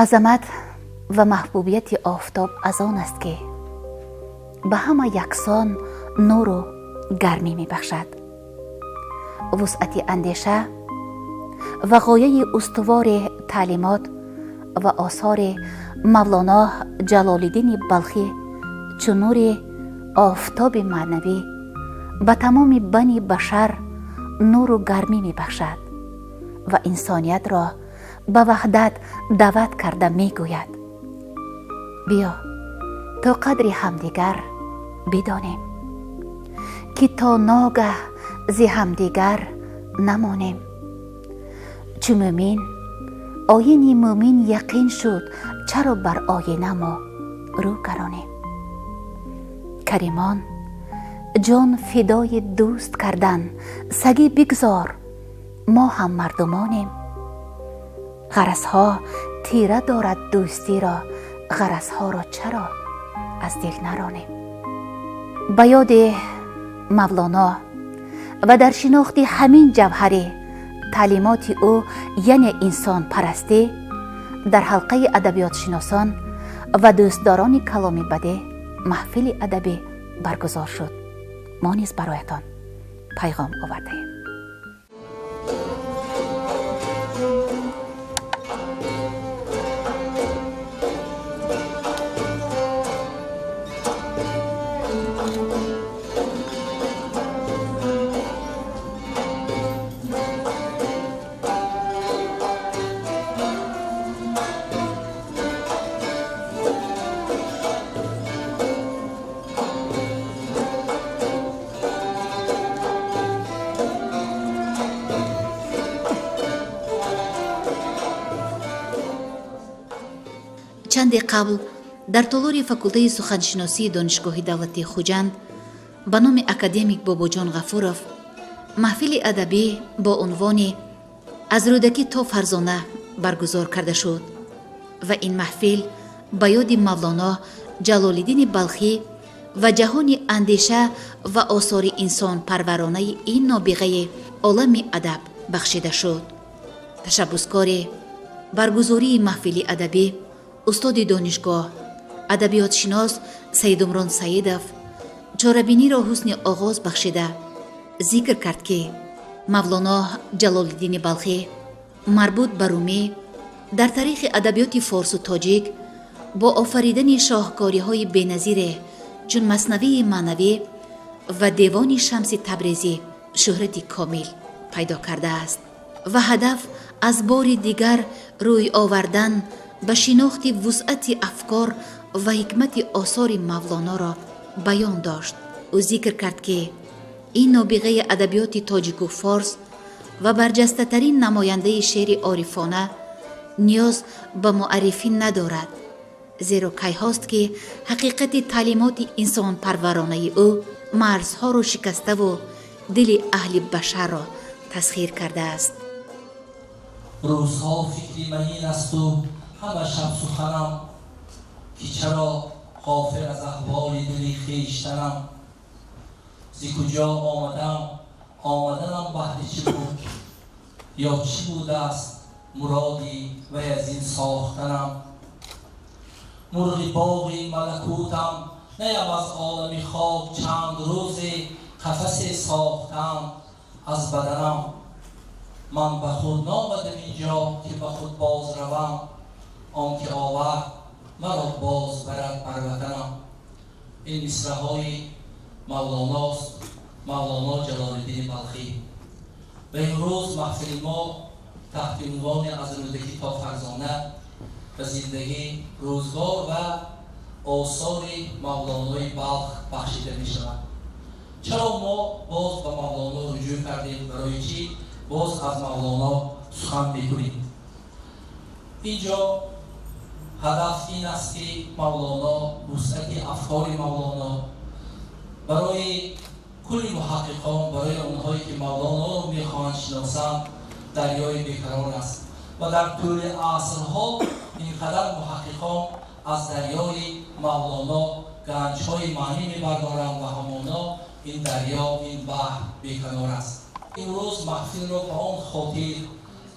Азамат ва маҳбубияти офтоб аз он аст, ки ба ҳама яксон нуру гармӣ мебахшад. Вусъати андеша ва ғояи устувори таълимот ва осори Мавлоно Ҷалолиддини Балхӣ чун нури офтоби маънавӣ ба тамоми бани башар нуру гармӣ мебахшад ва инсониятро ба ваҳдат даъват карда мегӯяд: биё то қадри ҳамдигар бидонем, ки то ногаҳ зи ҳамдигар намонем. Чу мӯмин оини мӯмин яқин шуд, чаро бар оина мо рӯ каронем? Каримон ҷон фидои дӯст кардан, сагӣ бигзор, мо ҳам мардумонем. Ғаразҳо тира дорад дӯстиро, ғаразҳоро чаро аз дил наронем? Ба ёди Мавлоно ва дар шинохти ҳамин ҷавҳари таълимоти ӯ, яъне инсонпарастӣ, дар ҳалқаи адабиётшиносон ва дӯстдорони каломи бадеъ маҳфили адабӣ баргузор шуд. Мо низ бароятон пайғом овардаем. Чанде қабл дар толори факултаи суханшиносии Донишгоҳи давлатии Хуҷанд ба номи академик Бобоҷон Ғафуров маҳфили адабӣ бо унвони «Аз Рӯдакӣ то Фарзона» баргузор карда шуд ва ин маҳфил ба ёди Мавлоно Ҷалолиддини Балхӣ ва ҷаҳони андеша ва осори инсонпарваронаи ин нобиғаи олами адаб бахшида шуд. Ташаббускори баргузории маҳфили адабӣ устоди донишгоҳ, адабиётшинос Саидумрон Саидов чорабиниро ҳусни оғоз бахшида зикр кард, ки Мавлоно Ҷалолиддини Балхӣ марбут ба Румӣ дар таърихи адабиёти форсу тоҷик бо офаридани шоҳкориҳои беназире чун Маснавии маънавӣ ва Девони Шамси Табрезӣ шӯҳрати комил пайдо кардааст ва ҳадаф аз бори дигар рӯй овардан ба шинохти вусъати афкор ва ҳикмати осори Мавлоноро баён дошт. Ӯ зикр кард, ки ин нобиғаи адабиёти тоҷику форс ва барҷастатарин намояндаи шеъри орифона ниёз ба муаррифӣ надорад, зеро кайҳост, ки ҳақиқати таълимоти инсонпарваронаи ӯ марзҳоро шикаставу дили аҳли башарро тасхир кардааст. Рӯзҳо фикри маҳин асту ҳама шаб суханам, ки чаро ғофил аз аҳволи дили хештанам. Зи куҷо омадам, омаданам баҳри чӣ буд, ё чӣ будааст муроди вай аз ин сохтанам? Мурғи боғи малакутам, наям аз олами хок, чанд рӯзе қафасе сохтам аз баданам. Ман ба худ наомадам инҷо, ки ба худ боз равам, он ки овард маро боз барад бар ватанам. Ин мисраҳои Мавлоност, Мавлоно Ҷалолиддини Балхӣ. Ва имрӯз маҳфили мо таҳти унвони «Аз Рӯдакӣ то Фарзона» ба зиндагӣ, рӯзгор ва осори Мавлонои Балх бахшида мешавад. Чаро мо боз ба Мавлоно руҷӯъ кардем? Барои чӣ Боз аз Мавлоно сухан мекунем. Инҷо ҳадаф ин аст, ки Мавлоно, вусъати афкори Мавлоно барои кулли муҳаққиқон, барои онҳое ки Мавлоноро мехоҳанд шиносанд, дарёи бекарор аст ва дар тӯли асрҳо ин қадар муҳаққиқон аз дарёи Мавлоно ганҷҳои маънӣ мебардоранд ва ҳамоно ин дарё, ин баҳр беканор аст. Имрӯз маҳфилро ба он хотир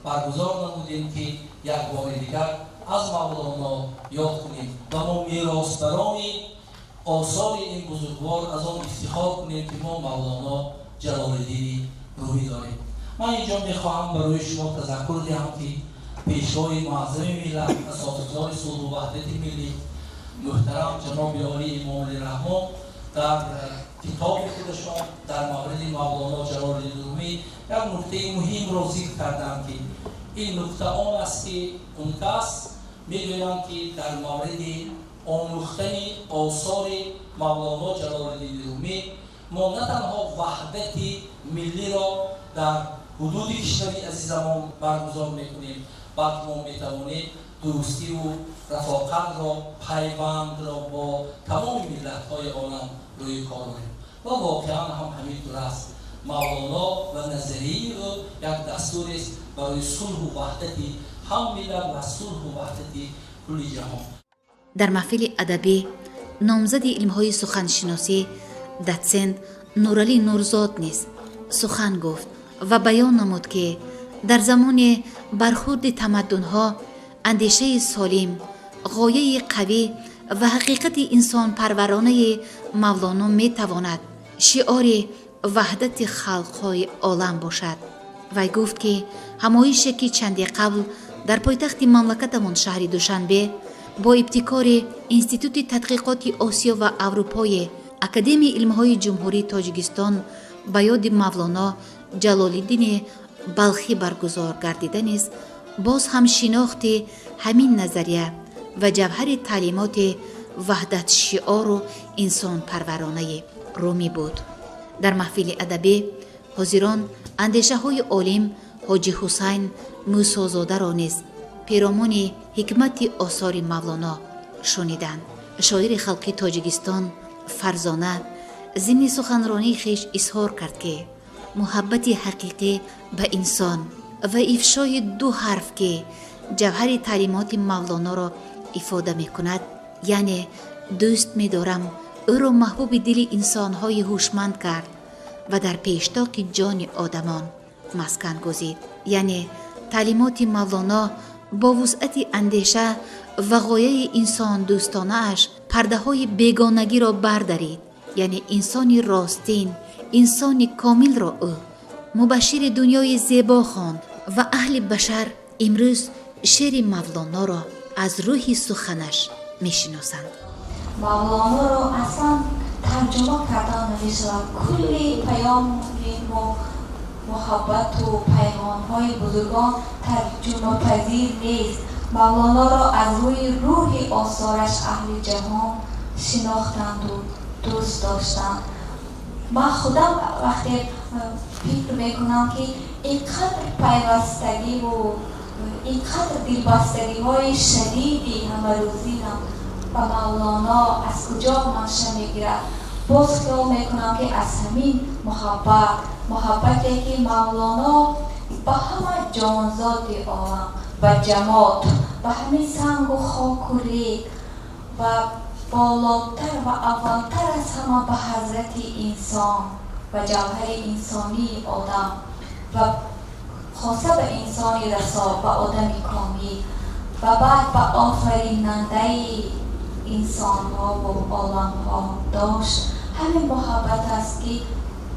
баргузор намудем, ки як бори дигар аз Мавлоно ёд кунем ва мо меросбарони осори ин бузургвор аз он ифтихор кунем, ки мо Мавлоно Ҷалолиддини Румӣ дорем. Ман инҷо мехоҳам барои шумо тазаккур диҳам, ки пешвои муаззами миллат, асосгузори сулҳу ваҳдати миллӣ, муҳтарам ҷаноби олӣ Эмомалӣ Раҳмон дар китоби худашон дар мавриди Мавлоно Ҷалолиддини Румӣ як нуктаи муҳимро зикр карданд, ки ин нукта он аст, ки он кас мегӯянд, ки дар мавриди омӯхтани осори Мавлоно Ҷалолиддини Румӣ мо на танҳо ваҳдати миллиро дар ҳудуди кишвари азизамон баргузор мекунем, балки мо метавонем дӯстиву рафоқатро, пайвандро бо тамоми миллатҳои олам рӯи кор орем. Ва воқеан ҳам ҳамин тур аст. Мавлоно ва назарияи ӯ як дастурест барои сулҳу ваҳдати ҳам миллат ва сулҳу ваҳдати кулли ҷаҳон. Дар маҳфили адабӣ номзади илмҳои суханшиносӣ, дотсент Нуралӣ Нурзод низ сухан гуфт ва баён намуд, ки дар замони бархурди тамаддунҳо андешаи солим, ғояи қавӣ ва ҳақиқати инсонпарваронаи Мавлоно метавонад шиори ваҳдати халқҳои олам бошад. Вай гуфт, ки ҳамоише, ки чанде қабл дар пойтахти мамлакатамон, шаҳри Душанбе, бо ибтикори Институти тадқиқоти Осиё ва Аврупои Академияи илмҳои Ҷумҳурии Тоҷикистон ба ёди Мавлоно Ҷалолиддини Балхӣ баргузор гардида низ боз ҳам шинохти ҳамин назария ва ҷавҳари таълимоти ваҳдатшиору инсонпарваронаи Румӣ буд. Дар маҳфили адабӣ ҳозирон андешаҳои олим Ҳоҷи Ҳусайн Мӯсозодаро низ перомони ҳикмати осори Мавлоно шуниданд. Шоири халқи Тоҷикистон Фарзона зимни суханронии хеш изҳор кард, ки муҳаббати ҳақиқӣ ба инсон ва ифшои ду ҳарф, ки ҷавҳари таълимоти Мавлоноро ифода мекунад, яъне дӯст медорам, ӯро маҳбуби дили инсонҳои ҳушманд кард ва дар пештоқи ҷони одамон маскан гузид. Яъне таълимоти Мавлоно бо вусъати андеша ва ғояи инсондӯстонааш пардаҳои бегонагиро бардарид, яъне инсони ростин, инсони комилро ӯ мубашшири дунёи зебо хонд ва аҳли башар имрӯз шеъри Мавлоноро аз рӯҳи суханаш мешиносанд. Мавлоноро аслан тарҷума кардан намешавад. Кулли паёми муҳаббату пайғомҳои бузургон тарҷумапазир нест. Мавлоноро аз рӯи рӯҳи осораш аҳли ҷаҳон шинохтанду дӯст доштанд. Ман худам вақте фикр мекунам, ки ин қадр пайвастагиву ин қадр дилбастагиҳои шадиди ҳамарӯзиам ба Мавлоно аз куҷо манша мегирад, боз хиёл мекунам, ки аз ҳамин муҳаббат, муҳаббате ки Мавлоно ба ҳама ҷонзоди олам, ба ҷамот, ба ҳамин сангу хоку рег ва болотар ва аввалтар аз ҳама ба ҳазрати инсон, ба ҷавҳари инсонии одам ва хоса ба инсони расо, ба одами комил ва баъд ба офаринандаи инсонҳову оламҳо дошт. Ҳамин муҳаббат аст, ки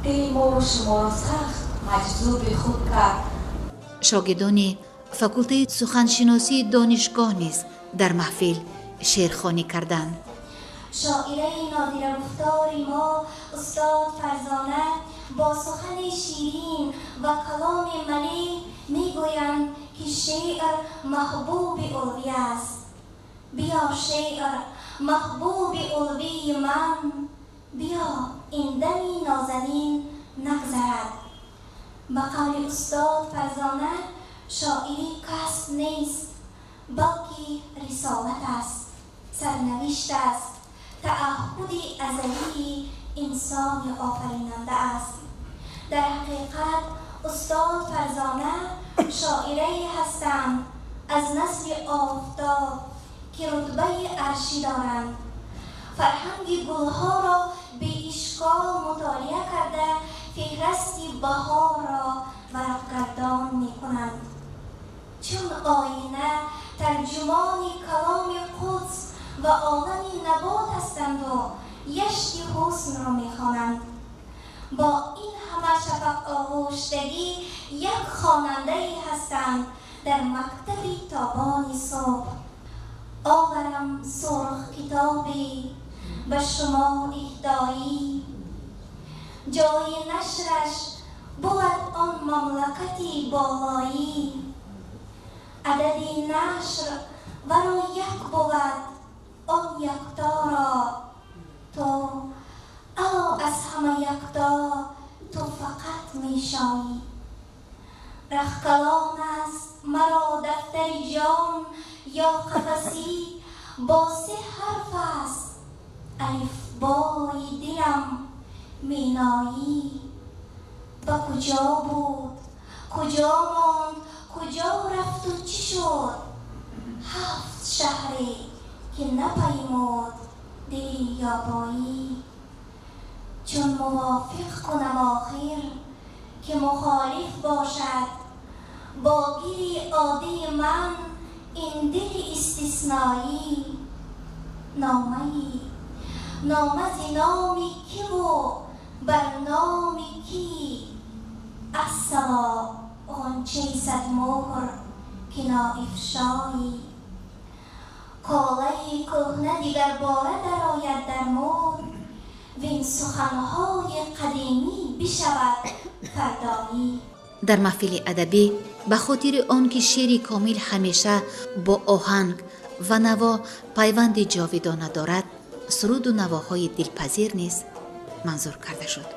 дили мову шуморо сахт маҷзуби худ кард. Шогирдони факултаи суханшиносии донишгоҳ низ дар маҳфил шеърхонӣ карданд. Шоираи нодирагуфтори мо устод Фарзона бо сухани ширин ва каломи малеҳ мегӯянд, ки шеър маҳбуби улвӣ аст. Биё, шеър, маҳбуби улвии ман, биё, ин дами нозанин нагзарад. Ба қавли устод Фарзона, шоирӣ касб нест, балки рисолат аст, сарнавишт аст, таъаҳҳуди азалии инсони офаринанда аст. Дар ҳақиқат устод Фарзона шоирае ҳастанд аз насли офтоб, ки рутбаи аршӣ доранд. Фарҳанги гулҳоро беишкол мутолиа карда, феҳрасти баҳорро варақгардон мекунанд. Чун оина тарҷумони каломи Қудс ва олами набот ҳастанду яшти ҳуснро мехонанд. Бо ин ҳама шафақоғӯштагӣ як хонандае ҳастанд дар мактаби тобони субҳ. Оварам сурх китобе ба шумо иҳдоӣ, ҷои нашраш бувад он мамлакати болоӣ. Адади нашр варо як бувад он якторо, ту ало аз ҳама якто ту фақат мешоӣ. Рахкалон аст маро дафтари ҷон ё қафасӣ, бо се ҳарф аст алифбои дилам миноӣ. Ба куҷо буд, куҷо монд, куҷо рафту чӣ шуд? Ҳафт шаҳре ки напаймуд дили ёбоӣ. Чун мувофиқ кунам охир ки мухолиф бошад, бо гири оддии ман ин дили истисноӣ. Номаи нома зи номи киву бар номи кӣ? Ассало ғунчаи садмуҳр ки ноифшоӣ. Колаи кӯҳна дигарбора дарояд дар мур, вин суханҳои қадимӣ бишавад фардоӣ. Дар маҳфили адабӣ ба хотири он ки шеъри комил ҳамеша бо оҳанг ва наво пайванди ҷовидона дорад, суруду навоҳои дилпазир низ манзур карда шуд.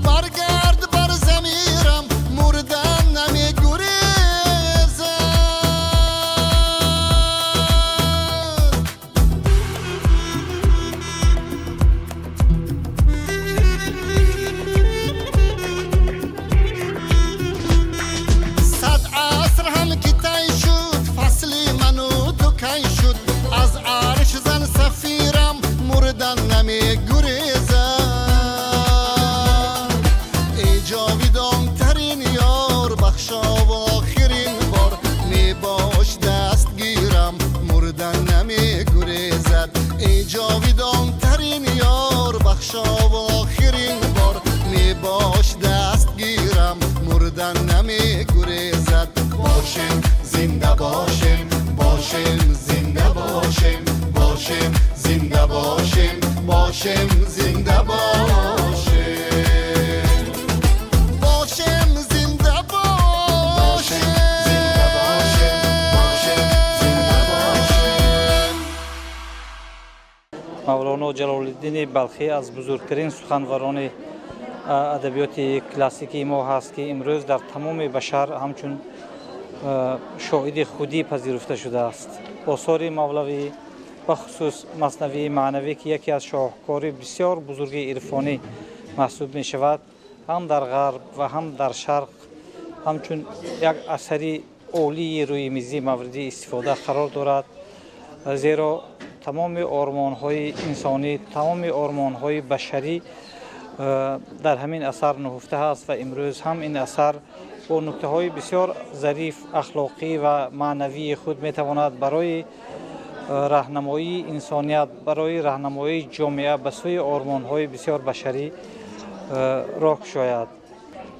Баргард бар замирам, мурдан намегурезад. Мавлоно Ҷалолиддини Балхӣ аз бузургтарин суханварони адабиёти классикии мо ҳаст, ки имрӯз дар тамоми башар ҳамчун шоҳиди худӣ пазируфта шудааст. Осори Мавлавӣ, бахусус Маснавии маънавӣ, ки яке аз шоҳкори бисёр бузурги ирфонӣ маҳсуб мешавад, ҳам дар ғарб ва ҳам дар шарқ ҳамчун як асари олии рӯи мизӣ мавриди истифода қарор дорад, зеро тамоми ормонҳои инсонӣ, тамоми ормонҳои башарӣ дар ҳамин асар нуҳуфта ҳаст. Ва имрӯз ҳам ин асар бо нуктаҳои бисёр зариф, ахлоқӣ ва маънавии худ метавонад барои раҳнамоии инсоният, барои раҳнамоии ҷомеа ба сӯи ормонҳои бисёр башарӣ роҳ кушояд.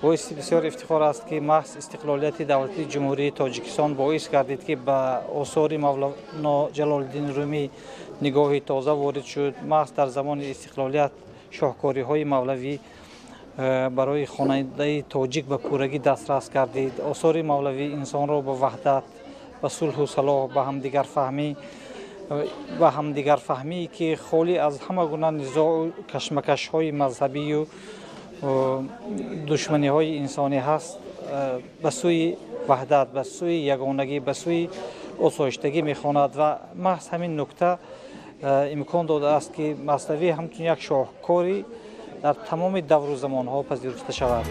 Боиси бисёр ифтихор аст, ки маҳз истиқлолияти давлатии Ҷумҳурии Тоҷикистон боис гардид, ки ба осори Мавлоно Ҷалолиддин Румӣ нигоҳи тоза ворид шуд. Маҳз дар замони истиқлолият шоҳкориҳои Мавлавӣ барои хонандаи тоҷик ба пуррагӣ дастрас гардид. Осори Мавлавӣ инсонро ба ваҳдат, ба сулҳу салоҳ, ба ҳамдигарфаҳмӣ, ки холӣ аз ҳама гуна низоу кашмакашҳои мазҳабию душманиҳои инсонӣ ҳаст, ба сӯи ваҳдат, ба сӯи ягонагӣ, ба сӯи осоиштагӣ мехонад. Ва маҳз ҳамин нукта имкон додааст, ки Маснавӣ ҳамчун як шоҳкорӣ дар тамоми давру замонҳо пазируфта шавад.